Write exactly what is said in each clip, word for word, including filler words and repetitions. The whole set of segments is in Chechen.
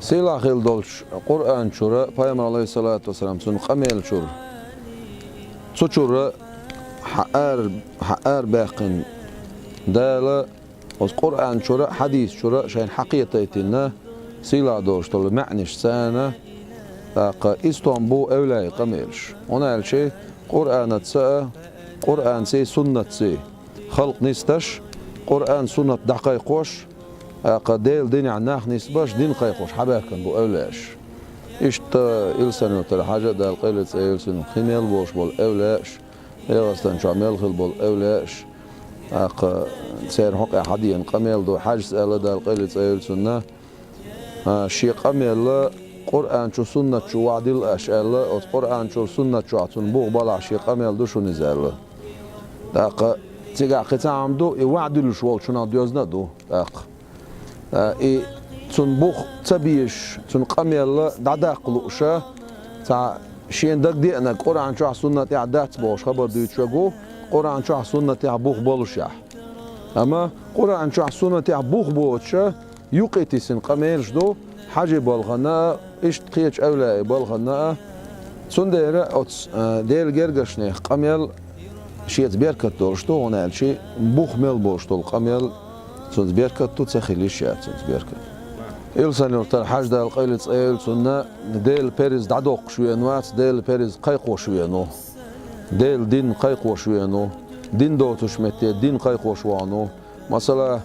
Сийлахь хила долчу Къуръан чуьра, Пайхамар, алейхиссалату вассалам, цуьнан къамел чуьра, цу чуьра хьан ара, хьан арабаьккхина Дала оцу Къуръан чуьра а, хьадис чуьра а шайна хьакхетийтина сийлахь долуш долу маьӀнаш царна, тӀаккха иза тхуна бу эвлаяийн къамелаш. ХӀунда аьлча Къуръанаца а, Къуръанций, суннатций халкъ нисдеш, Къуръан, суннат дӀакхайкхош, тӀаккха Делан динехь нах нисбеш, дин кхайкхош хьабаьхкина бу эвлаяаш. Иштта Илсхан-Юьртара Хьаьжа, Дала къайле цӀе йойла цуьнан, кхин мел болуш болу эвлаяаш, ДегӀастан чохь мел хилла болу эвлаяаш, тӀаккха церан хьокъехь хьадеана къамел ду, Хьаьжас аьлла, Дала къайле цӀе йойла цунна, а, шен къамел Къуръан чу, суннат чу вахьадилла аша аьлла, оцу Къуръан чуьра, суннат чохь цунна бух балахь шен къамел ду шуна иза аьлла. ТӀаккха цигахь кхин цхьа хӀума ду, и вахьадуьллуш волчунах доьзна а ду, тӀаккха. А, и цунна бух ца безаш, цунна къамел дӀадаккха лууша, цхьа шена дагадеанарг Къуръан чохь, суннатехь дац бохуш хабар дуьйцуш верг ву, Къуръан чохь, суннатехь бух болушехь. Амма Къуръан чохь, суннатехь бух боцуша, юкъа тесна къамелаш ду, Хьаьжин балхана а, иштта кхечу эвлаяийн балхана а. Цундела оцу, а, Делан гергарчу нехан къамел шеца беркат долуш ду, хӀунда аьлча бух мел болуш долу къамел цуьнца беркат ду, ца хила йиш яц цуьнца беркат. Илсхан-Юьртара Хьаьжа, Дала къайле цӀе йойла цунна, Делан перз дӀадоккхуш веана вац, Делан перз кхайкхош веана ву. Делан дин кхайкхош веана ву. Дин доцучу метте дин кхайкхош вахана ву. Масала,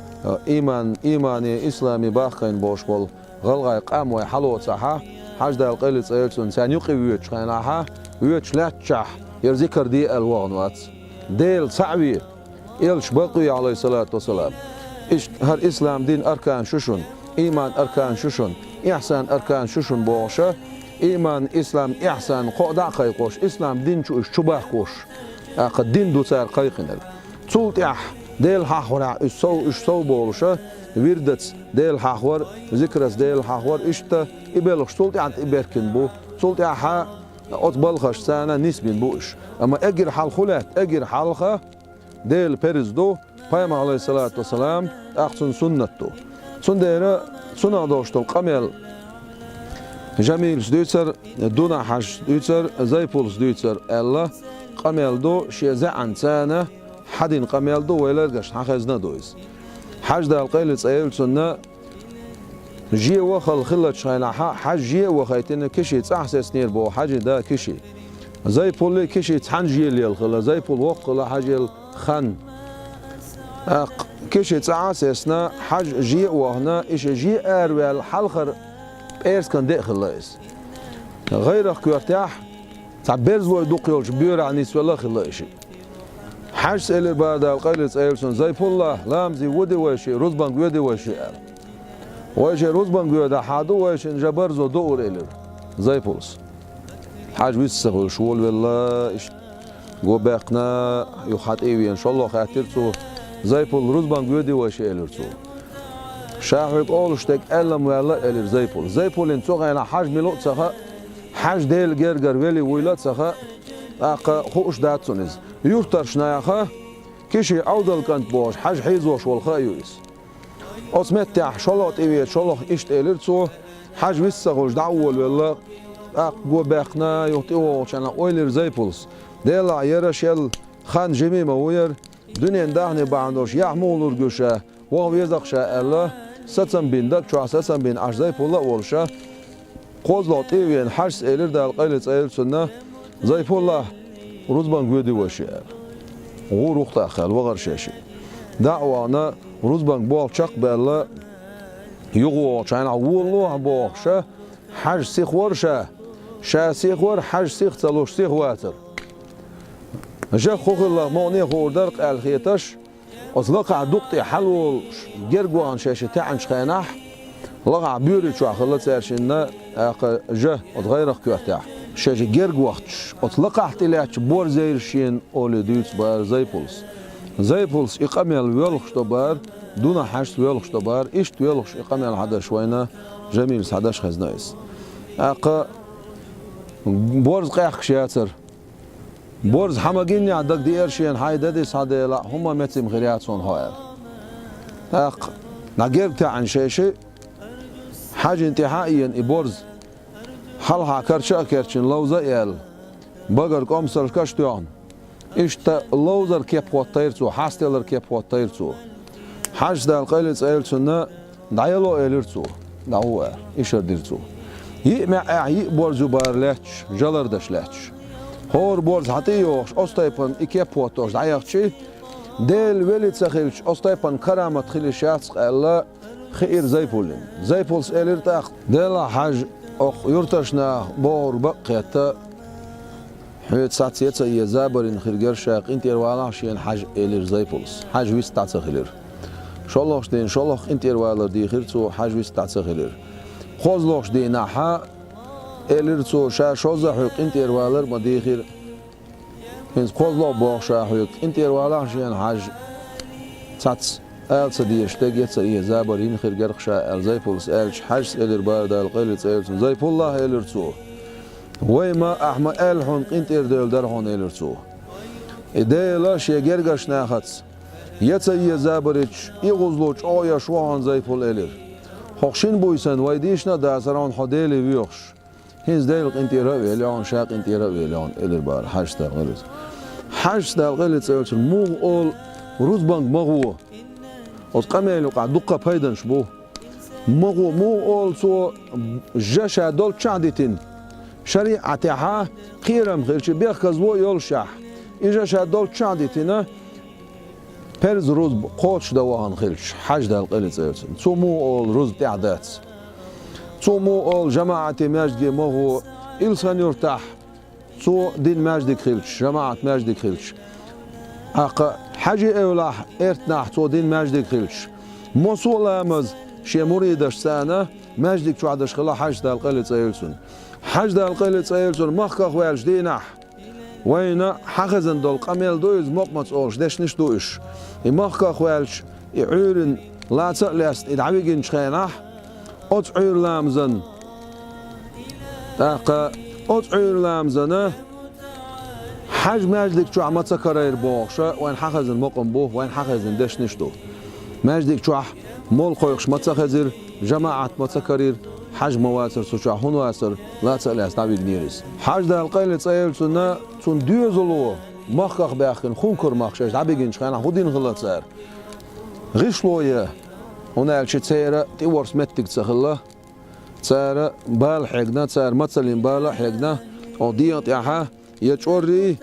иман, имане, исламе бахкийна болуш болу гӀалгӀайн къам вай хьалоцахь, Хьаьжа, Дала къайле цӀе йойла цунна, царна юкъа воьдучу хенахь, воьдуш лаьттачохь, яра зикар де аьлла вахана вац. Дела цхьаъ ве, элча бакъве, алейхиссалату вассалам. Иштта хӀара ислам дин арканаш ю шуна, иман арканаш ю шуна, ихсан арканаш ю шуна бохуша, иман, ислам, ихсан кхоъ дӀа а кхайкхош, ислам дин чу уьш чу бахкош, тӀаккха дин ду цара кхайкхинарг. Цул тӀаьхьа Дела хьахорехь уьш сов, уьш сов болуша, вирдаца Дела хьахор, зикраца Дела хьахор, иштта и белхаш цул тӀаьхьа тӀеберкина бу, цул тӀаьхьа оцу балхашца нисбина бу уьш. Амма эггара хьалха хӀун лаьтта, эггара хьалха Делан перз ду, Пайхамар, алейхиссалату вассалам, тӀаккха цуьнан суннат ду. Цундела цунах долуш долу къамел Жамилас дуьйцура, Дуна-Хьаьжас дуьйцура, Зайпулас дуьйцура аьлла, къамел ду, шен заьӀанца хьадина къамел ду, вай ларгаш хьахезна а ду иза. Хьаьжа, Дала къайле цӀе йойла цунна, жен вахалла хиллачу хенахь, Хьаьжа жен а вахийтина, Киши цӀахь сецнера боху Хьаьжин да Киши. Зайпуллий, Киший цхьаьна жен лела хилла, Зайпул воккха хилла Хьаьжел хан. ТӀаккха Киши цӀахь а сецна, Хьаьжа жен а вахана, и шен жен араваьлла хьалхара пӀераскан де а хилла иза. ГӀайрах коьртехь, цхьа берзалой дукха йолчу боьрахь нисвелла а хилла и шиъ. Хьаьжас элира бара, Дала къайле цӀе йойла цунна: «Зайпулла, ламазе воьди вай шиъ, рузбанга воьди вай шиъ», — аьлла. «Вай шиъ рузбанга воьдахь хьан ду, вай шиъ жа берзо дуъур», — элира Зайпулас. Хьаьжа вист ца хуьлуш волавелла, иштта го баьккхина, юха хьан тӀе а веана, шолгӀа хаьттира цо: «Зайпул, рузбанга воьди вай шиъ?» — элира цо. «Ша хьоьга олуш дерг аьлла ма ваьлла», — элира Зайпул. Зайпуллина цу хенахь Хьаьжа мила ву а ца хаьа, Хьаьжа Делан гергара велла вуйла а ца хаьа, тӀаккха хууш дац цунна иза. Юьртарчу наха Киши Ӏовдал кӀант бохуш, Хьаьжа хьийзош волу хан а ю иза. Оцу меттехь шолгӀа тӀевеача, шолгӀа иштта элира цо, Хьаьжа вист ца хуьлуш дӀа а волавелла, тӀаккха го баьккхина, юха тӀевогӀучу хенахь ойла йира Зайпулас: «Делахь яра шел хан жима ма ву яра, дуьненан даьхни бахьана долуш яхь муха лург ю ша, ваха веза-кх ша», — аьлла, сацам бина, даг чохь сацам бина Ӏаш Зайпулла а волуша, кхозлагӀа тӀе а веана, Хьаьжас элира, Дала къайле цӀе йойла цунна: «Зайпулла, рузбанга воьди вай шиъ», — аьлла. ГӀур ву-кх тӀаккха аьлла, вахара шен шиъ. ДӀа а вахана, рузбанга болх чекхбаьлла, юхавогӀучу хенахь, волало хьо бохуша, Хьаьжа сиха вара ша, ша сиха вара, Хьаьжа сиха ца луш сиха вацара. Жа хӀун хилла могӀане хуур дара-кх аьлла хеташ, оцу лакхахь дукъа тӀе хьалаволуш герга вахана шаьш таьӀначу хенахь, лахахь боьри чохь хилла цаьршинна, тӀаккха жа оцу гӀайрах коьртехь. Шаьш герга вахча, оцу лакхахь тӀелаьттачу борз яйра шена олий дуьйцу бара Зайпулас. Зайпулас и къамел воьлхуш до бара, Дуна-Хьаьжас воьлхуш до бара, иштта воьлхуш и къамел хьадеш вайна, Жамилас хьадеш хезна иза. ТӀаккха борз къаьхкаш яцара. Борз хьан магиннехь дагадеара шена, хьайн дади схьаделахь, хӀумма мецима хир яц хьуна хьо аьлла. ТӀаккха дӀа герга таьӀна шаьш, Хьажин тӀехьа а ена и борз, хьалха карча а керчина, ловза а яьлла, багара кӀомсаршкаш а тоьхна, иштта ловзар кеп хӀоттайра цо, хьастелар кеп хӀоттайра цо. Хьажас, Дала къайле цӀайла цунна, дӀаяло элира цо, дӀагӀо аьлла, ишар дира цо. Йиъ маьӀӀехь йиъ борз ю бара лаьтташ, жалар даш лаьтташ. ХӀора борз хьатӀе а йохуш, оцу тайпана и кеп хӀоттош дӀаяхчий, Дела вели ца хилча, оцу тайпана карамат хила йиш яц-кх аьлла, хиира Зайпуллина. Зайпуллас элира тӀаккха: «Делахь, Хьажа, оха юртарчу наха бохург бакъ кхетта, хьоьца схьаца я ца е забарина хир гира ша, къинтӀера валахь шена, Хьажа», — элира Зайпуллас. Хьажа вист дӀа ца хилира. ШолгӀачу дийнахь шолгӀа къинтӀера валар дийхира цо, Хьажа вист дӀа ца хилира. КхозлагӀчу дийнахь, элира цо, ша шозза хьоьга къинтӀера валар а ма дийхира. ХӀинца кхозлагӀа боху ша хьоьга, къинтӀера валахь шена, Хьажа, цхьацца ала ца дезаш дерг я ца е забар йина хир гира-кх ша, аьлла, Зайпуллас аьлча, Хьажас элира бара, Дала къайле цӀайла цунна: «Зайпуллахь, — элира цо, — вай ма, ахь ма аьлла хьуна, къинтӀера девлла дара хьуна», — элира цо. И Дела шен гергарчу нахаца я ца е забар йича, и гӀузло чӀогӀа еш ву хьуна, Зайпулла, элира. ХӀокху шина буьйсанна вай дийшина а дацара хьуна хьо Деле воьхуш. ХӀинца Делан къинтӀера а велла хьуна, ша къинтӀера а велла хьуна, элира бара Хьажас, Дала къайле цӀайла цунна. Хьажас, Дала къайле цӀайла цунна, муха олу рузбанга ма гӀо. Оцу къамелан юкъахь дуккха пайданаш бу. Ма гӀо муха олу цо, жа ша долччохь а дитина. ШариӀатехь кхерам хилча, бехказло а йолушехь, и жа ша долччохь а дитина, парз рузба кхочушдан вахана хилча, Хьажас, Дала къайле цӀайла цунна. Цо муха олу рузба тӀехь дац. Цо муха олу жамаӀате, маьждиге ма гӀо, Илсхан-Юьртахь цо дина маьждиг хилча, жамаӀат маьждиг хилча. ТӀаккха Хьажи-Эвлахь, Эртанахь цо дина маьждиг хилча. Массо а ламаз шен муридашца цхьаьна маьждиг чохь даш хилла Хьажас, Дала къайле цӀайла цунна. Хьажас, Дала къайле цӀайла цунна, махках ваьллачу дийнахь, вайна хьан хезна долу къамел ду иза, мукъамаца олуш дешнаш ду уьш. И махках ваьлча, и Ӏуьйранна лаца а лаьцна, и дӀавигинчу хенахь, оцу Ӏуьйра ламазан, тӀаккха оцу Ӏуьйра ламазана Хьажа маьждиг чохь ма ца карийра бохуша, вайна хьан хезна мукъам бу, вайна хьан хезна дешнаш ду. Маьждиг чохь молла кхойкхуш ма ца хезира, жамаӀат ма ца карийра, Хьажа ма вацара цу чохь, хӀунда вацара, лаца а лаьцна дӀавигнера иза. Хьажас, Дала къайле цӀайла цунна, цуьнан доьзало махках баьхкина, Хункар-мах шаьш дӀабигинчу хенахь хӀун дина хилла цара? ГӀишло я, хӀунда аьлча церан тӀеворса меттиг ца хилла. Цара бала хьегна, цара мацаллин бала а хьегна, оха дегӀан тӀехь я чӀоррий,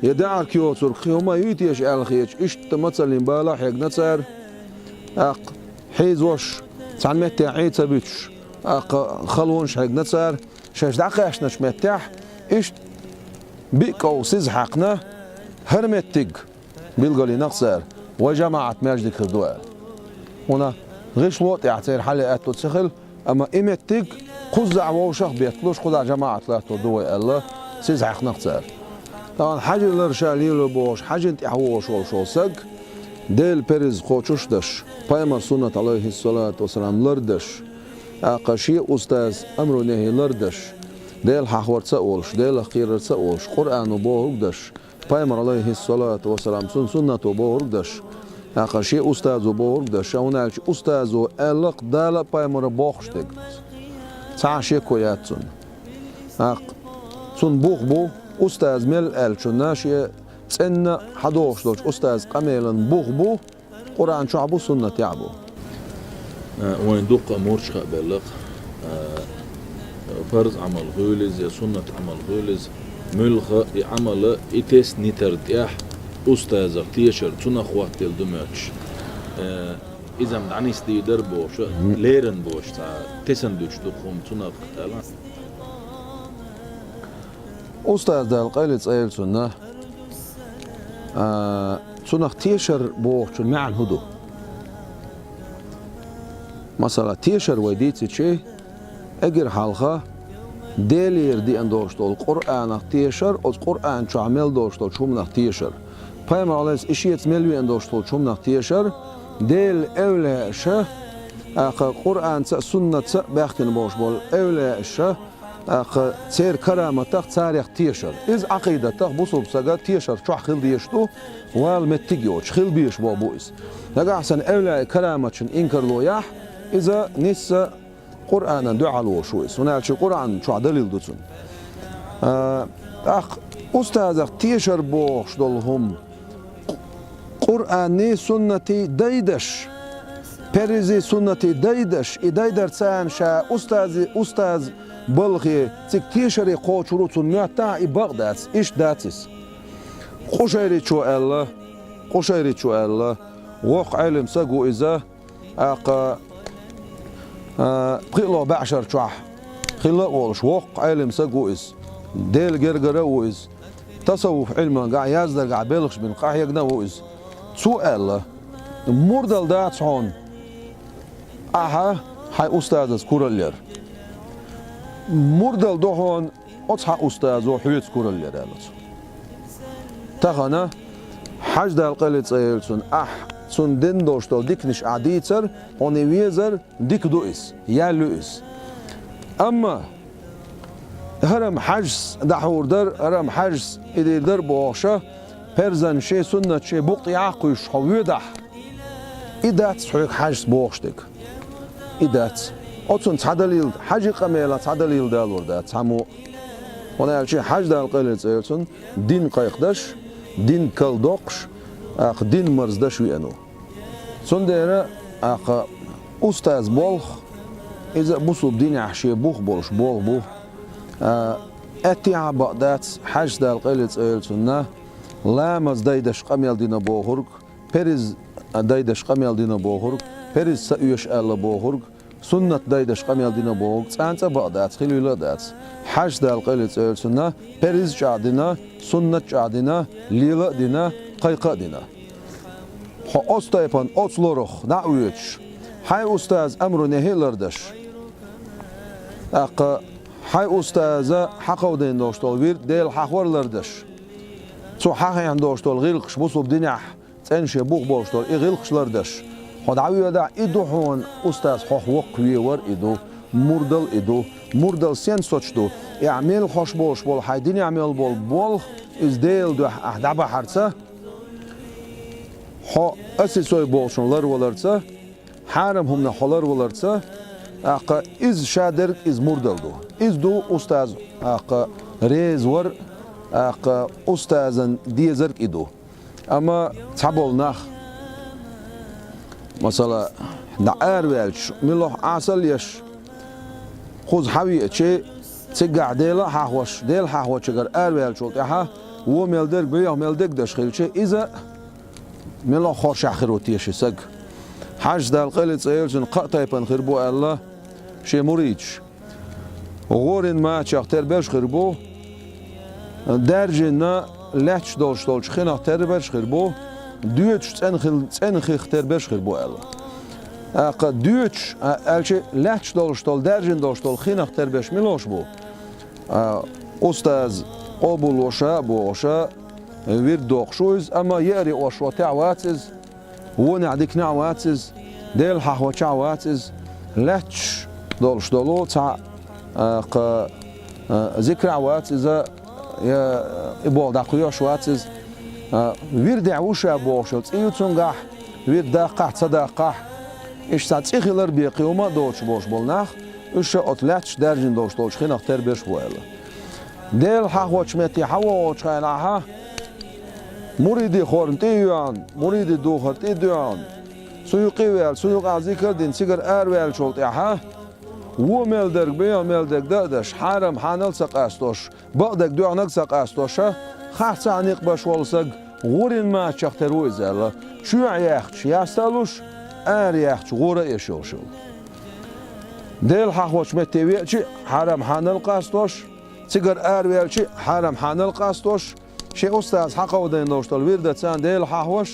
я даьӀахк йоцург кхин хӀума юй теша аьлла хеташ, иштта мацаллин бала а хьегна цара. ТӀаккха хьийзош, цхьана меттехь Ӏе ца буьтуш, тӀаккха халонаш а хьегна цара, шаьш дӀакхаьчначу меттехь, иштта биъ ков сиза хьаькхна, хӀара меттиг билгалйина-кх цара, вай жамаӀат маьждиг хир ду аьлла. ХӀунда гӀишло а тӀехь церан хьале аьтто ца хилла, амма и меттиг кхузахь вовшах а бетталуш, кхузахь жамаӀат латтор ду вай аьлла, сиза хьаькхна-кх цара. Тахана Хьажи лар ша лело бохуш, Хьажин тӀехь вогӀуш волуш волу саг, Делан перз кхочуш а деш, пайхамар суннат, Ӏалайхиссалату вассалам, лар а деш, тӀаккха шен устазан амру нехӀи лар а деш, Дела хьахорца а волуш, Делах кхерарца а волуш, Къуръано бохург а деш, пайхамар, Ӏалайхиссалату вассалам, цуьнан суннато бохург а деш, тӀаккха шен устазо бохург а деш, хӀунда аьлча устазо аьлла-кх Дала а, пайхамара а бохуш дерг. Цхьа а шеко яц цунна. ТӀаккха цунна бух бу, устаз мел аьллачунна, шен цӀенна хьадогӀуш долчу устазан къамелан бух бу, Къуръан чохь бу, суннатехь бу. Э, вайн дуккха а мурдаш хаа белла-кх, э, парз Ӏамал хуьлийла иза, я суннат Ӏамал хуьлийла иза, муьлхха и Ӏамал, и тесна йитар тӀехь устазах тешар, цунах хӀоттаелла ду моьттуш. Э, иза-м дӀанисдийр дара бохуш, леррина бохуш цхьа тесна дуьтуш ду-кх хӀума цунах аьлла. Устаз, Дала къайле цӀайла цунна, а, цунах тешар бохучун маьӀна хӀун ду? Масала, тешар вай дийцичи, эггара хьалха Делера деана долуш долу Къуръанах тешар, оцу Къуръан чохь мел долуш долчу хӀуманах тешар. Пайхамар, Ӏалайхиссалам, и шеца мел веана долуш долчу хӀуманах тешар, Делан эвлаяаша, тӀаккха Къуръанца а, суннатца а баьхкина болуш болу эвлаяаша, тӀаккха церан караматах, царех тешар. Иза Ӏакъидатах бусулба сага тешар чохь хила дезаш ду, вала меттиг йоцуш, хила безаш боху бу иза. Нагахь санна эвлаяийн караматашна инкарло яхь, иза нисса Къуръанан дуьхьал волуш ву иза, хӀунда аьлча Къуръан чохь далил ду цунна. А, тӀаккха устазах тешар бохуш долу хӀума, Къуръанний, суннатий дайдаш, перзий, суннатий дайдаш, и дайдар царна ша устази-, устаз балхе цига тешаре кхочур ву цунна моьттахь, и бакъ дац, иштта дац иза. Къушайричо аьлла, Къушайричо аьлла, воккха Ӏелам саг ву иза, тӀаккха, а, пхиъ бӀешарчохь хилла а волуш, воккха Ӏелам саг ву иза, Делан гергара а ву иза, тасаввуф Ӏилманехь яздарехь белхаш бина къахьегна а ву иза. Цо аьлла: «Мурдал дац хьуна ахьа хьайн устазаца куралла яр. Мурдал ду хьуна оцу хьан устазо хьоьца куралла яр», — аьлла цо. Тахана Хьаьждал къайле цӀе йолу цунна, ахь цунна дина долуш долу диканаш ахь дийцар, хьуна и везар дика ду иза, ял ю иза. Амма хӀара-м Хьаьжас дӀахьур дара, хӀара-м Хьаьжас и дийр дара бохуша, перзан шен, суннат шен букъа тӀехь а кхуьйсуш хьо воьдахь, и дац хьоьга Хьаьжас бохуш дерг. И дац. Оцунна цхьа далил, Хьаьжин къамелан цхьа далил далор дац цхьаммо а. ХӀунда аьлча Хьаьждал къайле цӀе йолу цунна дин кхайкхадеш, дин калдоккхуш, тӀаккха дин марздеш веана ву. Цундела, тӀаккха, устаз болх, иза а бусулба динехь шен бух болуш болх бу. А, аьттехьа а бакъ дац, Хьаьждал къайле цӀе йолу цунна ламаз дайдеш къамел дина бохург, перз дайдеш къамел дина бохург, перз ца оьшу аьлла бохург, суннат дайдеш къамел дина бохург, цкъа а бакъ дац, хилийла а дац. Хьаьждал къайле цӀе йолу цунна перз чӀагӀдина, суннат чӀагӀдина, лела а дина, кхайкха а дина. Хьо оцу тайпана оцу лорах дӀа а воьдуш, хьайн устазан амру-нахӀи а лардеш, тӀаккха хьайн устаза хьакховдийна долуш долу вирд, Дела хьахор лардеш, цо хьахьехна долуш долу гӀиллакхаш, бусулба динехь цӀена шен бух болуш долу и гӀиллакхаш лардеш, хьо дӀавоьдахь, и ду хьуна устаз хьох воккхаве вар, и ду, мурдал и ду. Мурдал сен соцуш ду? Ахь мел хьош болуш болу, хьайн динехь мел болу болх, иза Делан дуьхьа ахь дӀабахьарца, хьо осуьйсур болчунна ларваларца, хьарам хӀуманах хьо ларваларца, тӀаккха иза ша дерг иза мурдал ду. Иза ду устаз, тӀаккха, реза вар, тӀаккха, устазан дезарг и ду. Амма цхьаболу нах, масала, дӀа араваьлча, муьлхха Ӏесалла еш, кхуза хьан веачи, цигахь Дела а хьахош, Дела хьахочуьнгара араваьллачул тӀаьхьа, вон мел дерг, боьха мел дерг деш хилча, иза муьлхха хоршехь хир ву теша и саг. Хьаьждал къайле цӀе йолу цунна кхаа тайпана хир бу аьлла шен муридаш. ГӀорин мачех тера берш хир бу, даьржина лаьтташ долуш долчу хинах тера берш хир бу, доьдуш цӀена хил-, цӀена хих тера берш хир бу аьлла. ТӀаккха доьдуш, а, аьлча, лаьтташ долуш долу, даьржина долуш долу хинах тера берш мила бу? А, устаз къобалвеш а, бохуш а, вирд доккхуш ву иза, амма еаре ош ван тӀехь вац иза, вонехь диканехь вац иза, Дела хьахочохь вац иза, лаьтташ долуш долу цхьа, а, кха, а, зикрахь вац иза, я и болх дӀакхоьхьуш вац иза. А, вирдехь ву ша бохуш йолу цӀе ю цуьнгахь, вирд даккхахь а, ца даккхахь а, иштта цхьа цӀе хилар бен кхин хӀума а доцуш болуш болу нах, уьш ша оцу лаьтташ даьржина долуш долчу хинах тера берш бу аьлла. Дела хьахочу метте хьан вогӀучу хенахь, муридийн хорна тӀе а йоьгӀна, муридийн духар тӀе а доьгӀна, цу юкъе а ваьлла, цу юкъахь зикар а дина, цигара араваьллачул тӀаьхьа, вон мел дерг, боьха мел дерг дан а деш, хьарам хьанал а ца къастош, бакъдерг доьгӀнарг а ца къастош, харцахь некъ беш волу саг гӀорин мачех тера ву иза аьлла, чоьхьа яьхча яста а луш, ара яьхча гӀора а еш йолуш йолу. Дела хьахочу метте веачи, хьарам хьанал а къастош, цигара араваьлчи, хьарам хьанал а къастош, шен устаз хьакховдийна долуш долу вирдаца Дела хьахош,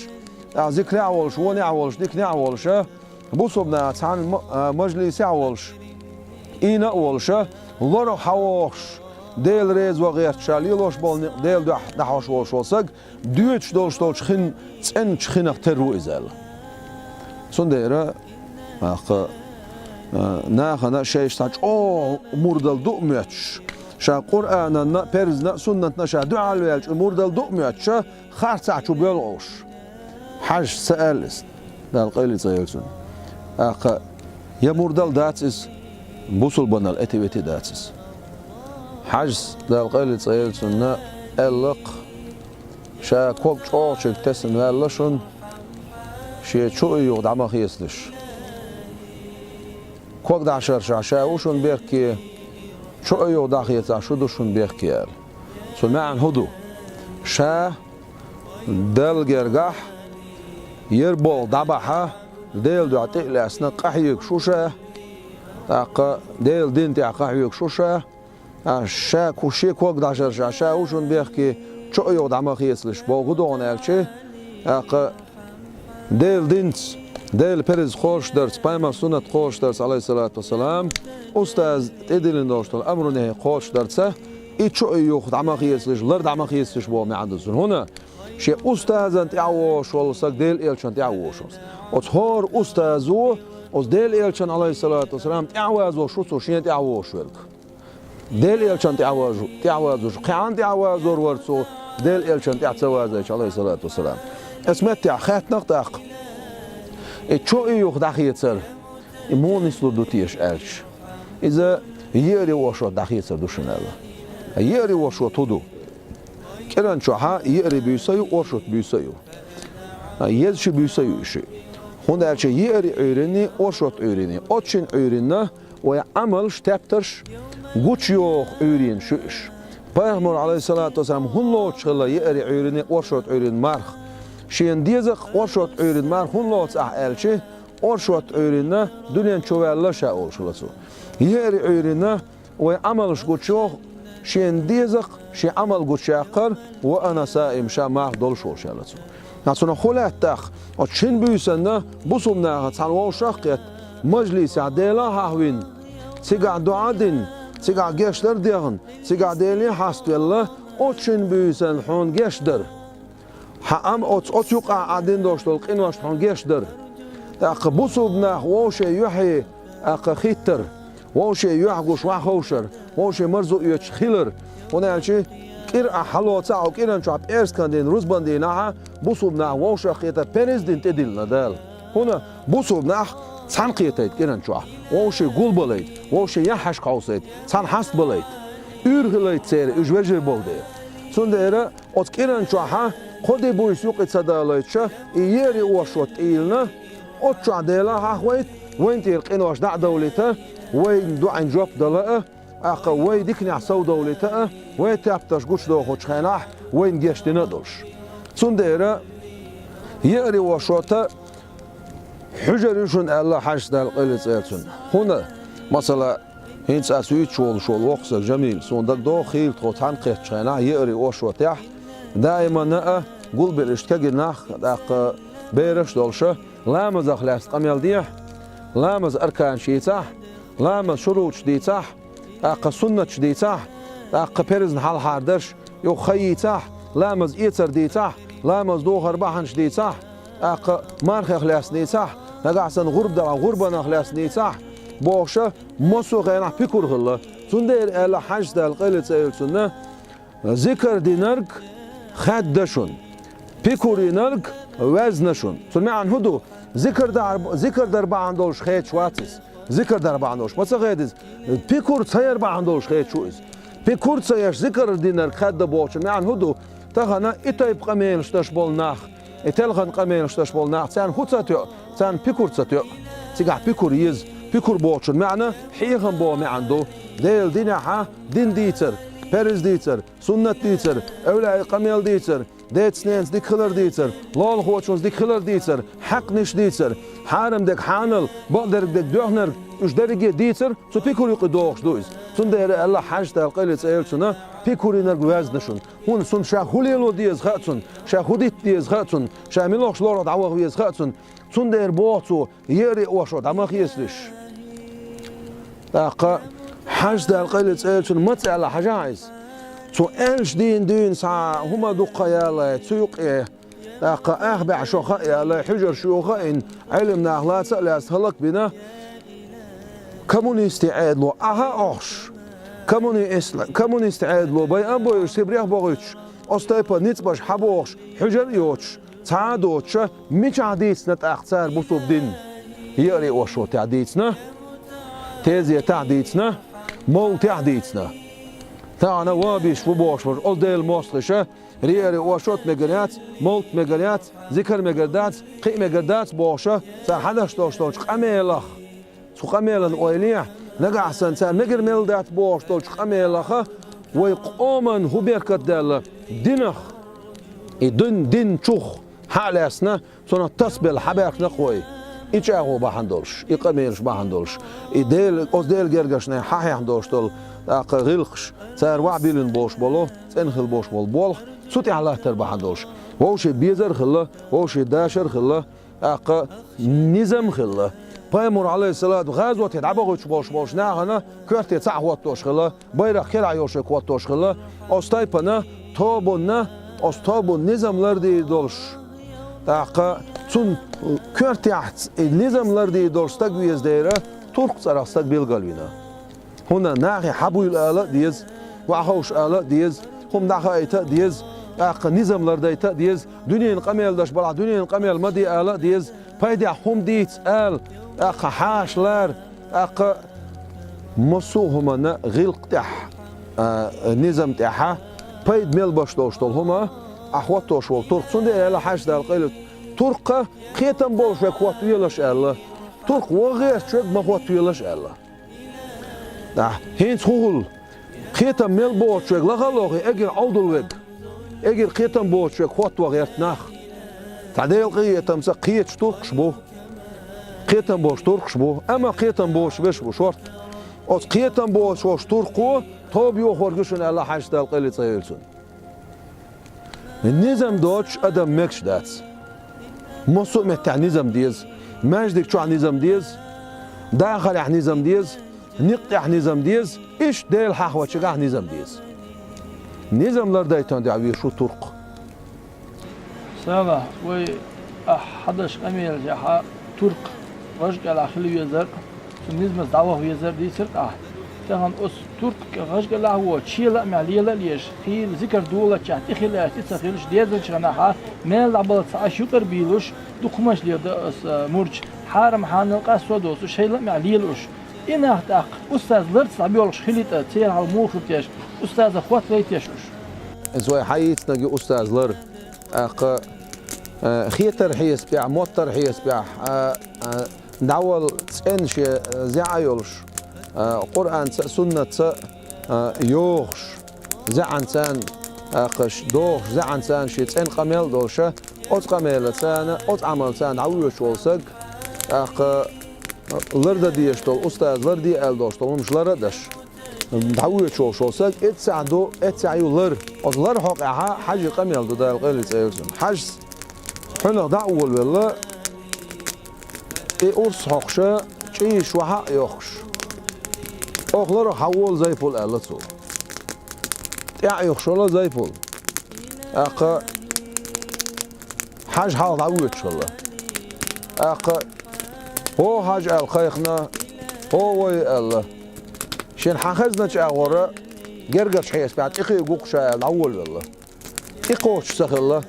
тӀаккха зикрахь а волуш, вонехь а волуш, диканехь а волуш, бусулба наха цхьана ма-, а, мажлисехь а волуш, ийна а волуш, лорах хьан вогӀуш, Дела реза ван гӀерташ ша лелош болу некъ Делан дуьхьа дӀахьош волуш волу саг, доьдуш долуш долчу хин, цӀеначу хинах тера ву иза аьлла. Цундела, тӀаккха, а, нахана шайша цхьа чӀогӀа мурдал ду а моьттуш, ша Къуръананна а, перзана а, суннатна а ша дуьхьал ваьлча, и мурдал ду а моьттуш, харцахь чу боьлхуш. Хьаьжас ца аьлла иза, Дала къайле цӀе йойла цунна. ТӀаккха я мурдал дац иза, бусулбанал эти-вети дац иза. Хьажас, Дала къайле цӀа йойла цунна, аьлла-кх, ша ког чӀогӀачуьнга тесна ваьлла шуна, шен чу а юха дӀа ма хецалаш. Ког дӀашаршехь ша ву шуна бехке, чу а юха дӀахецахь шу ду шуна бехке аьлла. Цу маьӀна хӀун ду? Ша Далла гергахь, ер болх дӀабахьа, Делан дуьхьа тӀе а лаьцна, къахьоьгуш ву ша, тӀаккха Делан дин тӀехь къахьоьгуш ву ша, а, ша ку-, шен ког дӀашаршехь ша ву шуна бехке, чу а юха дӀа ма хецалаш боху хӀун ду хьуна аьлча, тӀаккха Делан динца, Делан парз кхочушдарца, пайхамар суннат кхочушдарца, Ӏалайхиссалату вассалам, устаза тӀедиллина долуш долу амру-нахьи кхочушдарца, и чу а юха дӀа ма хецалаш, лар дӀа ма хецалаш боху маьӀна ду цуьнан. ХӀунда шен устазан тӀаьхьа вогӀуш волу стаг Делан элчан тӀаьхьа вогӀуш волу стаг. Оцу хӀора устазо, оцу Делан элчан, Ӏалайхиссалату вассалам, тӀаьхьа вазош ву цо шена тӀаьхьа вогӀуш верг. Делан элчан тӀаьхьа вазу-, тӀаьхьа вазуш, кхин хьанна тӀаьхьа вазор вара цо, Делан элчан тӀаьхьа ца вазайча, Ӏалайхиссалату вассалам. Оцу меттехь хаьттина-кх тӀаккха: «И чу а юха дӀахецар, и муха нислур ду теша?» аьлча, иза еарий оршот дӀахецар ду шуна аьлла. Еарий оршот хӀун ду? КӀиран чохь еарий буьйса а ю, оршот буьйса а ю. Езачу буьйса а ю и шиъ. ХӀунда аьлча еарий Ӏуьйренний, оршот Ӏуьйренний. Оцу шина Ӏуьйренна вай Ӏамалш, тептарш гучуйоху Ӏуьйренаш ю уьш. Пайхамар, Ӏалайхиссалату вассалам, хӀунда лоцуш хилла еарий Ӏуьйренний, оршот Ӏуьйренний марха? Шена деза-кх оршот Ӏуьйренний марха хӀунда лоцу ахь аьлча, оршот Ӏуьйренна дуьнен чу ваьлла ша олуш хилла цо. Еарий Ӏуьйренна вай Ӏамалш гучуйоху, шена деза-кх шен Ӏамал гучуяккхар, ва ана саим, ша марха долуш волуш аьлла цо. Ткъа цунах хӀун лаьтта тӀаккха? Оцу шина буьйсанна бусулба нахаца цхьаьна вовшах а кхетта, мажлисехь Дела а хьахвина, цигахь доӀа а дина, цигахь гечдар а дехна, цигахь Деле а хьаставелла, оцу шина буьйсанна хьуна гечдар. Хьан Ӏам-, оцу, оцу юкъахь Ӏа дина долуш долу къиношна хьуна гечдар. ТӀаккха бусулба нах вовшийн юьхье, тӀаккха хиттар, вовшийн юьхь гуш ваха ховшар, вовшийн марзо оьцуш хилар. ХӀунда аьлча кӀира ахь хьалоцахь, хьо кӀиран чохь пӀераскан дина, рузбан дийнахь, бусулба нах вовшах кхетар парз дина тӀедиллина Дала. ХӀунда бусулба нах цхьаьна кхетайта кӀиран чохь, вовшийн гулбалайта, вовшийн яххьашка хьовсайта, цхьаьна хьастабалайта, уьйр хилайта церан, уьш вежарий болу дела. Цундела оцу кӀиран чохь кхо де буьйса юкъа ца далойтуш, и еарий оршот тӀедиллина, оцу чохь Дела а хьахвайта, вайна тӀера къинош дӀа а довлийта, вайна доӀина жоп дала а, тӀаккха вай диканехь совдовлийта а, вай тептарш гучудохучу хенахь вайна гечдина а долуш. Цундела еарий оршот хьуьжар ю шуна аьлла Хьажас, Дала къайле цӀа йойла цунна. ХӀунда, масала, хӀинца ас вуьйцуш волуш волу воккха стаг Жамил, суна дагадогӀу, хийла тхо цхьаьна кхеттачу хенахь еарий оршотехь, даиманна а гулбелла иштта кегий нах, тӀаккха бераш а долуша, ламазах лаьцна къамел дехьа, ламазан арканаш йийцахь, ламазан шуруташ дийцахь, тӀаккха суннаташ дийцахь, тӀаккха парзна хьалхара дерш юха хан йийцахь, ламаз эцар дийцахь, ламаз дохар бахьанаш дийцахь, тӀаккха мархех лаьцна дийцахь, нагахь санна гӀурба далахь, гӀурбанах лаьцна дийцахь, бохуша, массо а хенахь пикр хилла. Цундела аьлла Хьажас, Дала къайле цӀа йойла цунна: «Зикар динарг хаьдда шуна, пикр йинарг ваьзна шуна». Цуьнан маьӀна хӀун ду? Зикар дар, зикар дар бахьана долуш хеташ вац иза. Зикар дар бахьана долуш ма ца хета иза. Пикр ца яр бахьана долуш хеташ ву иза. Пикр ца еш, зикар динарг хаьдда бохучун маьӀна хӀун ду? Тахана и тайпа къамелаш деш болу нах, и телхина къамелаш деш болу нах, царна хӀун ца тоьу? Царна пикр ца тоьу. Цигахь пикр еза. Пикр бохучун маьӀна хьехам боху маьӀна ду. Делан динехьа дин дийцар, парз дийцар, суннат дийцар, эвлаяийн къамел дийцар, деца-ненаца дика хилар дийцар, лулахочунца дика хилар дийцар, хьаькънаш дийцар, хьарам дерг хьанал, бакъдерг дерг доьхнарг, уьш дерриге дийцар, цу пикр юкъа догӀуш ду иза. Цундела аьлла Хьажас, Дала къайле цӀа йойла цунна: «Пикр йинарг ваьзна шуна». ХӀунда, цунна ша хӀун лело деза хаьа цунна, ша хӀун дитта деза хаьа цунна, ша муьлхачу лорах дӀаваха веза хаьа цунна. Цундела боху цо: «Еарий оршот дӀа ма хецалаш». ТӀаккха Хьажас, Дала къайле цӀа йойла цунна, маца аьлла хьажахьа иза. Цо аьллачу дийнан дуьйна схьа хӀума дуккха ялале, цу юкъе, тӀаккха ах бӀе шо хаа ялале, хьуьжарш йохаийна, Ӏелам нах лаца а лаьцна хӀаллак а бина, коммунистийн Ӏедало ахьа а охьуш, коммуни-, коммунистийн Ӏедало байа а бойуш, Сибрех а бохуьйтуш, оцу тайпа ницкъ беш хьабохуш, хьуьжар а йоцуш, цхьа а доцуша, мичахь дийцина тӀаккха цара бусулба дин? Еарий оршотехь дийцина. Тезетахь дийцина, мовлатехь дийцина. Тахана ван бийш ву бохуш бара, оцу Делан мостагӀаша, риаре ошот мегар яц, мовлат мегар яц, зикар мегар дац, кхин а мегар дац бохуша, цара хьанаш долуш долчу къамелах. Цу къамелан ойла е, нагахь санна цара мегар мел дац бохуш долчу къамелаха, вай къоман хӀун беркат даьлла, динах, и дин, дин чух хьа а лаьцна, цунах тасабелла хьабаьхкина-кх вай. И чӀагӀо бахьана долуш, и къамелаш бахьана долуш, и Дела, оцу Делан гергарчу нехан хьахьехна долуш долу, тӀаккха гӀиллакхаш, цара ваӀ биллина болуш болу, цӀена хила болуш болу болх, цу тӀехь латтар бахьана долуш. Вовшийн безар а хилла, вовшийн дашар а хилла, тӀаккха низам а хилла. Пайхамар, Ӏалайхиссалату, гӀазоте дӀабахуьйтуш болуш болчу нахана коьрте цхьаъ хӀоттош хилла, байракх керахь йолуш хӀоттош хилла. Оцу тайпана тобанна, оцу тобанна низам лардийр долуш, тӀаккха цунна коьртехь ц-, и низам лардийр долуш стаг веза дера, туркх цӀарах стаг билгалвина. ХӀунда нахе хьан буйла ала а деза, ваха ховш ала а деза, хӀума дӀахаийта а деза, тӀаккха низам лардайта а деза, дуьненан къамел даш балахь, дуьненан къамел ма де ала а деза, пайдехь хӀума дийца ала, тӀаккха хьаша лара, тӀаккха массо а хӀуманна гӀиллакх тӀехь, а, низам тӀехьа пайда мел баш долуш долу хӀума, ахь хӀоттош волу туркх. Цундела аьлла Хьаьжас, Дала къайле, туркха кхетам болуш верг хӀоттавелаш аьлла. Туркх ваха гӀерташ верг ма хӀоттавелаш аьлла. ТӀаккха хӀинца хӀун хуьлу? Кхетам мел боцуш верг лаха а лохий, эггара Ӏовдал верг, эггара кхетам боцуш верг хӀотто гӀерта нах. Цхьа Делан къинхетамца кхеташ туркхаш бу. Кхетам болуш туркхаш бу, амма кхетам боцуш берш бу шорта. Оцу кхетам боцуш волчу туркхо тоба йохорг ю шуна аьлла Хьаьжас, Дала къайле цӀа йойла цунна. Низам доцуш адам мегаш дац. Массо а меттехь низам деза. Маьждиг чохь низам деза. Дахарехь низам деза. Некъ тӀехь низам деза. Иштта Дела хьахавечигахь низам деза. Низам лардайтан дуьхьа везаш ву туркх. Сава, вай ахь хьадаш къамелехьа туркх гӀажкъелахь хила везар, цу низамца дӀаваха везар дийцира ахь. Тахана оцу туркх гӀажкъелахь а воцуш, шен лаамехь лела а лезаш, хийла зикар долуччехь тӀехила аьлла тӀе ца хилуш, дезачу хенахьа мел дӀабала ца Ӏаш юкъара бийлуш, дукха хӀуманаш леладо аса мурдаш, хьарам-хьанал къасто а доцуш, шайн лаамехь лелош. И нах тӀаккха устаз ларца дӀабоьлхуш хилийта, церан хьал муха хир теш, устазах хӀоттавайта теш уьш. Иза вай хьан йийцинарг ю устаз лар? ТӀаккха, э, хетар хьесапехь, моттар хьесапехь, э, э, дӀавала цӀена шен, э, зӀе а йолуш, э, Къуръанца а, суннатца а, э, йохуш, зӀеанцарна, тӀаккха ш-, дохуш, зӀеанцарна шен цӀена къамел а долуша, оцу къамелаца а, оцу Ӏамалца а дӀавоьдуш волу саг, тӀаккха, э, лардан дезаш долу устаз ларде аьлла долуш долу хӀумаш лар а даш. ДӀавоьдуш волуш волу саг, эццехь ду, эццехь ю лар. Оцу лар хьокъехьа Хьаьжин къамел ду, Дала къайле цӀа йойла цунна. Хьаьжас, хьуьнах дӀа а волавелла, и урс хьокхуша, чӀийш вахьа а йохкуш, оха ларах хьан волу Зайпул аьлла цо. ТӀаьхьа юхуш волу Зайпул. ТӀаккха Хьаьжа хьалха дӀавоьдуш хилла. ТӀаккха: «ХӀо, Хьаьжа», — аьлла кхайкхина, «хӀо вай», — аьлла. Шен хьан хезначу агӀора гергарчу хьесапехь тӀекхиа гу-кх ша аьлла, дӀаволавелла. ТӀекхочуш ца хилла.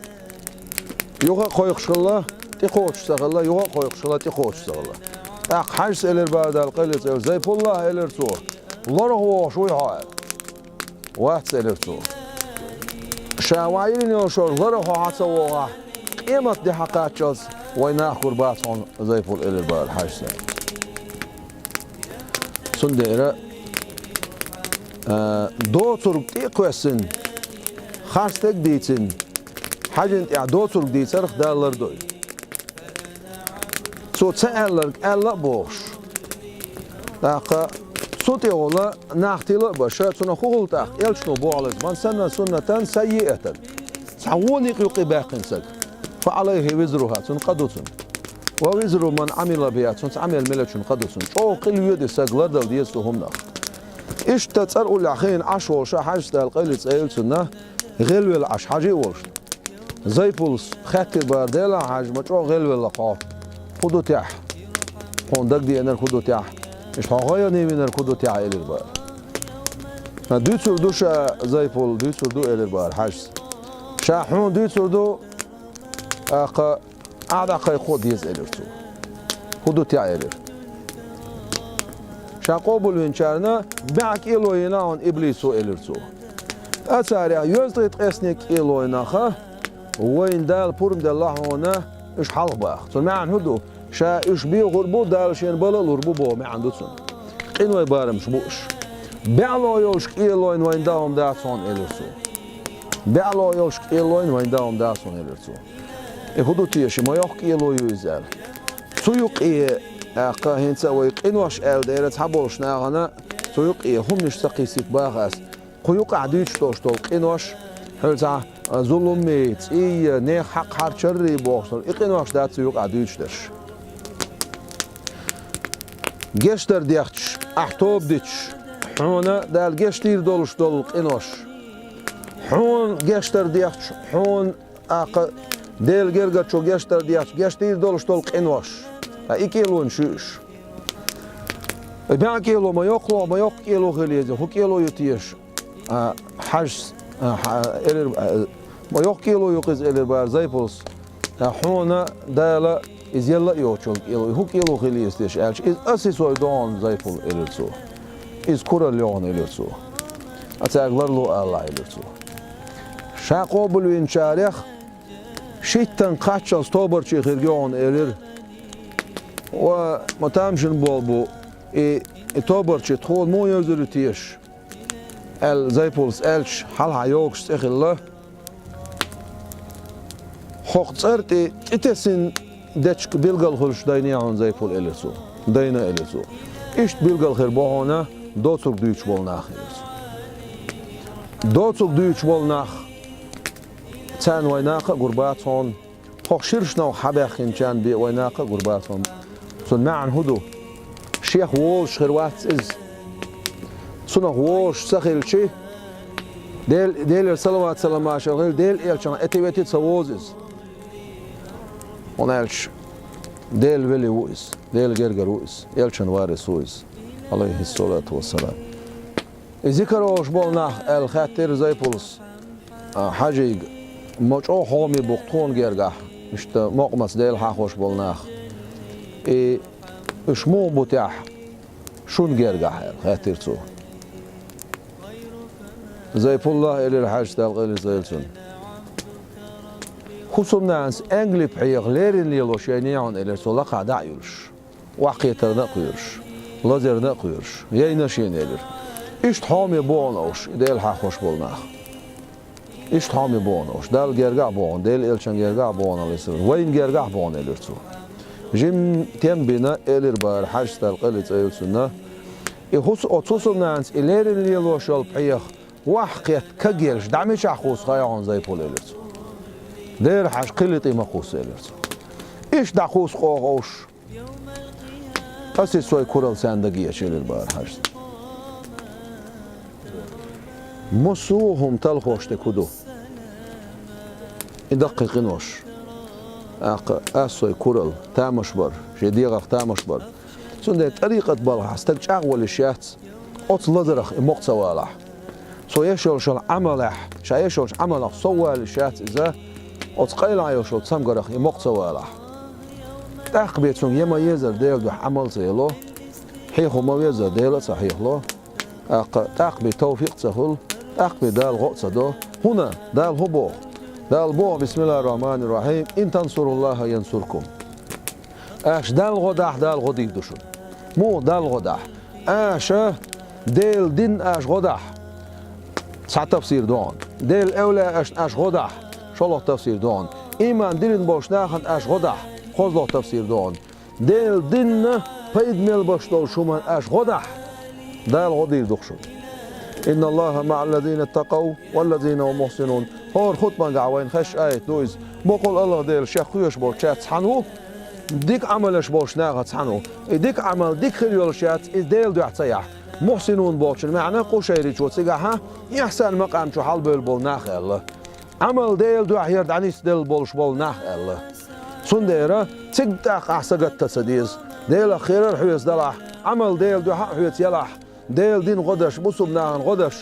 Юха а кхойкхуш хилла, тӀекхочуш ца хилла, юха а кхойкхуш хилла, тӀекхочуш ца хилла. ТӀаккха Хьаьжас элира бара, Дала къайле цӀа йойла: «Зайпулла, — элира цо, — ларах вогӀуш вуй хьо?» «Вац», — элира цо. Ша ван йина йолуш йолу ларах хьо хьан ца вогӀахь, къематде хьан кхаччалц вайн нах гур бац хьуна, Зайпул, элира бара Хьаьжас. Цундела, а, доцург тӀе а кхоьссина, харц стаг а дийцина, Хьаьжин тӀехь доцург дийцарх Дала лардойла. Цо ца аьлларг аьлла а бохуш, тӀаккха цу тӀехула нах тила а баша, цунах хӀун хуьлу тӀаккха? Элчано боху: «Ман санна суннатан саййиатан». Цхьа вон некъ юкъе баьккхина саг, «фа Ӏалайхи визруха», цунна къа ду цунна. «Ва визру ман Ӏамила биха», цунца Ӏамел мелачун къа ду цунна. ЧӀогӀа къилла воьду и саг, лардала деза цу хӀуманах. Иштта цӀар уллехь хиъна Ӏаш волуша Хьаьжас, Дала къайле цӀа йойла цунна, гӀелвелла Ӏаш Хьаьжа а волуш. Зайпулс хаьттира бара: «Делахь, Хьаьжа, ма чӀогӀа гӀелвелла-кх хьо. ХӀун ду техь? Хьуна дагадеанарг хӀун ду техь? Иштта хьо гӀайгӀане винарг хӀун ду техь?» — элира бара. «Дуьйцур ду ша, Зайпул, дуьйцур ду», — элира бара Хьаьжас. «Ша хьуна дуьйцур ду, тӀаккха ахьа дӀакхайкхо а деза», — элира цо. «ХӀун ду техь?» — элира. Ша къобалвинчарна бӀаь кӀело йина хьуна иблисо, элира цо. Ткъа царех йоьзткъе ткъесниг кӀело йина хьуна, вайна Дала пурам делла хьуна уьш хьалха баха. Цуьнан маьӀна хӀун ду? Ша уьш бехур бу, Дала шена бала а лур бу боху маьӀна ду цуьнан. Къиной барамаш бу уьш. БӀаьло йолуш кӀело йина вайна даа хӀума дац хьуна, элира цо. БӀаьло йолуш кӀело йина вайна даа хӀума дац хьуна, элира цо. И хӀун ду теша, ма йоккха кӀело ю иза аьлла. Цу юкъе, тӀаккха хӀинца а вай къинош аьлла дера цхьаболуш нахана, цу юкъе хӀуманаш ца кхиссийта баха ас. Кху юкъахь дуьйцуш долуш долу къинош, хьуьлцахь, а, зуламе, цӀийе, нехан хьакъ хьарчарре бохуш долу, и къинош дац цу юкъахь дуьйцуш дерш. Гечдар дехча, ахь тоба дича, хьуна Дала гечдийр долуш долу къинош. Хьуна гечдар дехча, хьуна, тӀаккха, Делан гергарчо гечдар дехча, гечдийр долуш долу къинош. Ткъа и кӀелонаш ю уьш. И бӀаь кӀело ма йоккхалла, ма йоккха кӀело хила еза, хӀун кӀело ю теша? А, хьажас, а, хьа-, элира, а, ма йоккха кӀело ю-кх иза, элира бара Зайпулас. А, хьуна Дала иза елла а йоцучу кӀело, хӀун кӀело хила еза теша аьлча, иза ас и сой догӀу, Зайпул, элира цо. Иза куралла йогӀу, элира цо. А цаьрга ларло алахь, элира цо. Ша къобалвинчарех шийтта кхаччалц тобарчий хир йогӀу, элира. Ва ма тамашийна болу бу, и, и тобарчий тхуна муха йовзур ю теша? Аьлла, Зайпулас аьлча, хьалха йогуш цӀе хилла. ХӀокху цӀера тӀе тӀетесина дечиг билгал хуьлуш дайне хьуна, Зайпул, элира цо. Дайна, элира цо. Иштта билгал хир бу хьуна доцург дуьйцуш болу нах, элира цо. Доцург дуьйцуш болу нах, царна вай накха а гур бац хьуна. ХӀокху ширшнах хьабаьхкинчарна бен вай накха а гур бац хьуна. Цуьнан маьӀна хӀун ду? Шех вовзуш хир вац иза. Цунах вовзуш ца хилча, Дел-, Делера салават-салам машар хила, Делан элчанах эти-вети ца вовзу иза. ХӀунда аьлча Делан вели ву иза, Делан гергара ву иза, элчан варис ву иза, алейхиссалату вассалам. И зикар олуш болу нах, аьлла хаьттира Зайпулас, а, Хьажийга, ма чӀогӀа хьоме бу-кх тхуна гергахь, иштта мокъамца Дела хьахош болу нах. И уьш муха бу техь шуна гергахь, аьлла хаьттира цо. Зайпулла, элира Хьажас, Дала къайле цӀе йойла цунна. ХӀусамнанас энгли пхьегӀа леррина лелош яйне хьуна, элира цо, лакхахь дӀа а юьллуш. Охьакхетарна а кхоьруш, лазарна а кхоьруш, яйна шена, элира. Иштта хьоме бу хьуна уьш, и Дела хьахош болу нах. Иштта хьоме бу хьуна уьш, Далла гергахь бу хьуна, Делан элчан гергахь бу хьуна, алейхиссалам, вайна гергахь бу хьуна, элира цо. Жимма тем бина, элира бара Хьажас, Дала къайле цӀе йойла цунна. И хӀус-, оцу хӀусамнанас и леррина лелош йолу пхьегӀа охьакхетта кагъелча, дӀа мичахь кхуссу хаьий хьуна, Зайпул, элира цо. Дера, Хьажа, кхин тӀе ма кхуссу, элира цо. Иштта дӀакхуссу оха уьш. Ас и сой куралла царна дагахь ечу, элира бара Хьажас. Массо а хӀума талхош дерг хӀун ду? И даккхий къинош. ТӀаккха ас сой куралла, тамаш бар, шен дегӀах тамаш бар. Цундела тӀарикъат балхахь стаг чӀагӀвала йиш яц, оцу лазарах и мукъа ца валахь. Цо еш йолуш йолу Ӏамалехь, ша еш йолчу Ӏамалах сов вала йиш яц иза, оцу къайлаха йолуш йолу цамгарах и мукъа ца валахь. ТӀаккха бен цуьнга я ма-еззара Делан дуьхьа Ӏамал ца яло, хьехо ма-веззара Дела а ца хьехало, тӀаккха, тӀаккха бен товфикъ ца хуьлу, тӀаккха бен Дала гӀо а ца до. ХӀунда? Дала хӀун боху? Дала боху, бисмиллахир-рахманир-рахим, «Ин тансуруллаха янсуркум». Аша Далла гӀо дахь, Дала гӀо дийр ду шуна. Муха Далла гӀо дахь? Аша Делан динна аша гӀо дахь, цхьа тафсир ду хьуна. Делан эвлаяашна аша гӀо дахь, шолгӀа тафсир ду хьуна. Ийман диллина болчу нахана аша гӀо дахь, кхозлагӀа тафсир ду хьуна. Делан динна пайда мел беш долчу хӀуманна аша гӀо дахь, Дала гӀо дийр ду-кх шуна. «Инналлаха маӀаллазина ттакъав валлазина хум мухсинун». ХӀора хутбангахь вайна хезча аят ду иза. Бакъ волу АллахӀ Дела Шех кхоьруш болчаьрца цхьаьна ву, дика Ӏамал еш болчу нахаца цхьаьна ву. И дика Ӏамал дика хир йолуш яц, иза Делан дуьхьа ца яхь. Мухсинун бохучун маьӀна Къушайричо цигахьа ихсан макъам чу хьалабевлла болу нах аьлла. Ӏамал Делан дуьхьа яр дӀанисделла болуш болу нах аьлла. Цундела цига тӀаккха ахь сагатта ца деза. Делах кхерар хьоьца далахь, Ӏамал Делан дуьхьа а хьоьца ялахь, Делан дин гӀо деш, бусулба нахана гӀо деш,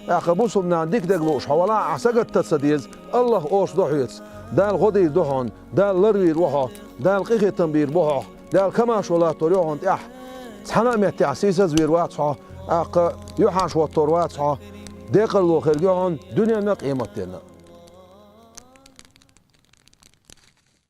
тӀаккха бусулба нахана дика дерг лууш хьо валахь, ахь сагатта ца деза. АллахӀ орца до хьоьца. Дала гӀо дийр ду хьуна, Дала ларвийр ву хьо, Дала къинхетам бийр бу хьох, Дала камашо латтор ю хьуна тӀехь. Цхьана а меттехь сийсазвийр вац хьо, тӀаккха юьхьанца хӀоттор вац хьо, декъарло хир ю хьуна дуьненна а, къематденна а.